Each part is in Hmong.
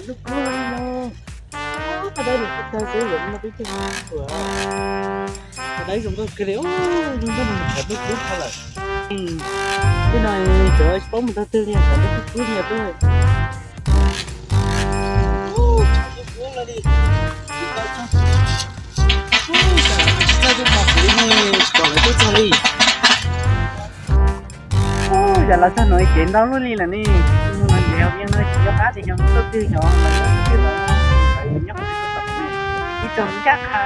Lub kub no, qhov dawb no tag xwb, yuav muaj peb caug tus. Qhov dawb zoo nkauj kawg li, zoo nkauj no mus tshawb lub kub tag lawm. Tej no cov tsis paub mus tog twg li, tshawb lub kub kub li tuaj. Tshawb lub kub no li, tsis tau txog, tsis txog tus mos kuv li, tsis pom lawv tuaj txog li. Yog los txog no ces ntau luaj li lawm ne. Mus no ces hauv yeej no tsis nco qab tias xyov mus tuaj twg, xyov los nyob twg los, nyob qhov twg tom no. Ib txog mus ncaj qha,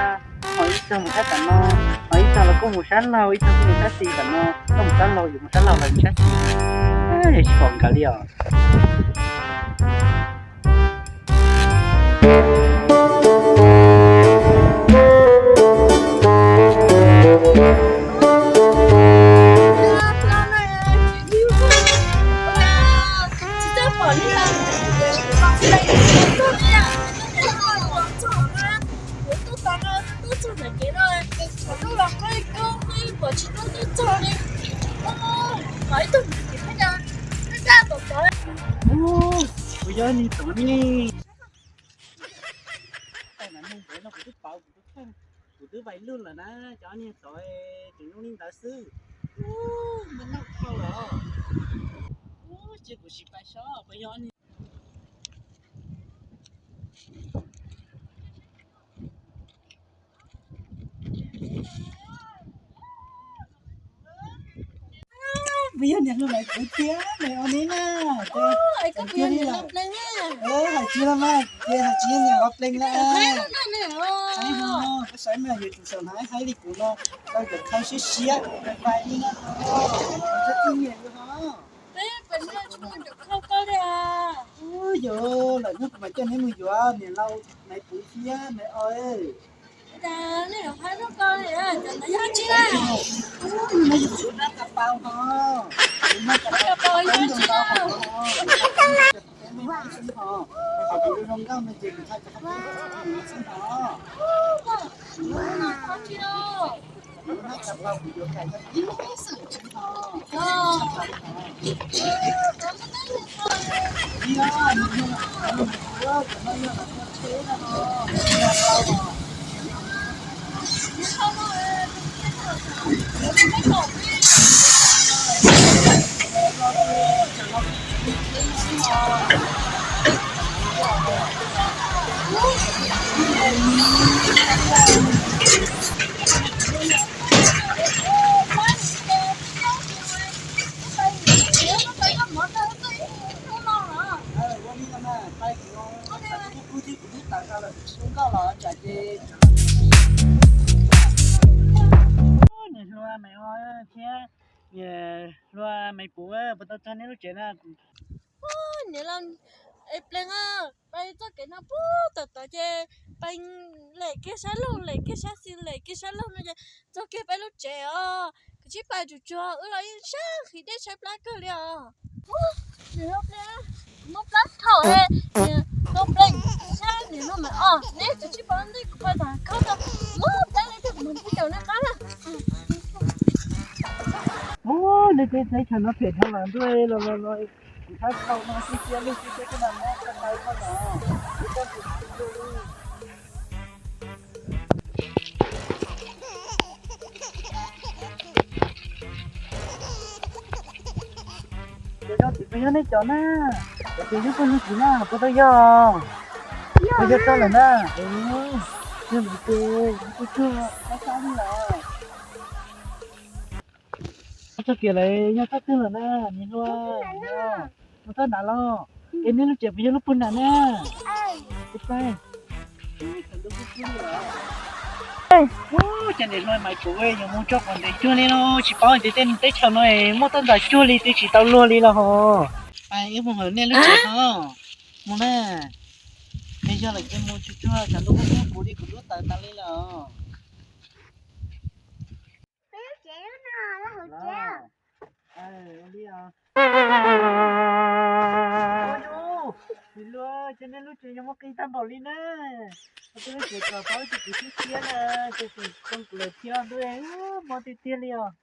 ho ib txog mus sab tom no, ho ib txog los kuj mus sab laug, ib txog kuj mus sab xis tom no. Koj mus sab laug, yus mus sab laug, lawv mus sab xis, tsis pom nkawd li os. Kuv yog ib tug tod ne. Kuv twb pauv, kuv twb kheej, kuv twb vais lug lawm na, cov niag tod tseem zoo li ntawd xwb. Ub, me noj dhau lawm. Ub, ces kuv sim pais sob, puas yog ne? Puas yog niam hluas Maiv Kuv thiab Maiv Os ne na? Hais tsis los mas, ces hais tsis yog niam Os plees lawm. Koj saib mas, yus tus saum no haib li kuv no, tau cov khau siab siab, pais li no, txog txij nyiam li ho. Yog lawm hnub kuv mam coj neb mus yuav niam laus Maiv Kuv thiab Maiv Os. Niam hluas Maiv Os thiab niam hluas Maiv Puv, puas tau txog nej lub tsev na? Niam laus Maiv Plees, pais txoj kev no puag tom tod ces pais lem kiag sab laug, lem kiag sab xis, lem kiag sab laug no ces txog kiag peb lub tsev os. Kuv tsis pais tsuag tsuag, wb los yeej sab qhis dej tshaib plab kawg li os. Niam hluas Plees, kuv mob plab thaum, niam hluas Plees, saib niam hluas Maiv Os, neb tsis paub ntej kuv pais tham khab tau mob plab li, kuv mus pub caum nej qab na. Ub, nej tej teb chaws no phem dhau lawm ntuj, los los los, kuv thab khau no xib xiab lug xib xiab koj mas mob koj tau koj los. Cov zoo tim pes yog nej cov na, cov tim yog pawg lug tim na, puas tau yog? Puas yog tau lawm na? Yog lawm ces kuj tsuag tau sab li lawm. Txoj kev lawm yog txoj twg lawm na, niam hluas? Mus txog nrad los? Es nej lub tsev puas yog lub puag nram na? Ub, cas niam hluas Maiv Kuv yuav mus tso quav ntev cuag li no, tsis paub tias tej teb chaws no muaj toj ntxas cuag li twb tsis tau luag li los ho. Pais wb mus hauv nej lub tsev no mus na. Es yog lawm ces mus tsuag tsuag, tsam ntuj kub kub kuv li kuv lub taws tas li lawm. Ua, niam hluas, ces nej lub tsev yuav muaj qis tag npaum li na. Kuv lub tsev kom paub tias kuv xib xiab na, ces tseem txog kuv lawm thiab ntuj, mob tiag tiag li os.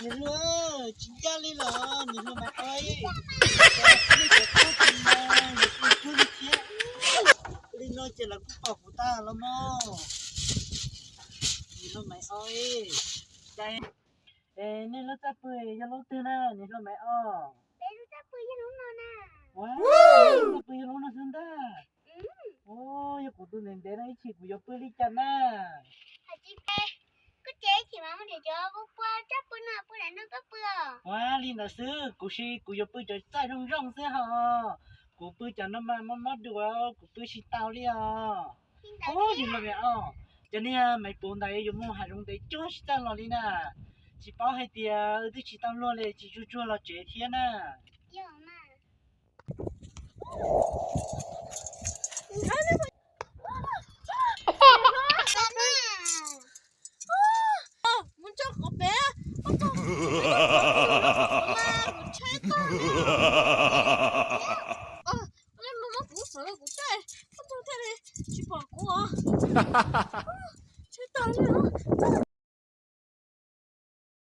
Niam hluas, tsis ncaj li los niam hluas Maiv Ob, nej cov tub tsis no, niam hluas cuag li thiab. Li no ces lawv kuj pom kuv tag los mog. Niam hluas Maiv Ob, cas nej lub txaj pw yog lub twg na niam hluas Maiv Ob? Ua, lub txaj pw yog lub no xwb ntag. Ua, yog kuv tus ntev ntev no ib chim kuv yuav pw li cas na? Ua, li ntawd xwb, kuv sis kuv yuav pw cov txaj zoo zoo xwb hos. Kuv pw cov no mas mob mob dua, kuv pw tsis tau li os. Ua, niam hluas Maiv Ob, cov niag maiv puv ntawd yuav mus hav zoov ntev cuag tsis txawj los li na. Tsis paub hais tias wb twb tsis tau luag li tsis tsuag tsuag los tsev thiab na. Mus tso qhov pem, mus tso, mus tsheb tag. Mus muab kuv xov los kuv caij, ub tug thiaj li tsis pom kuv os. Tsheb tag li os.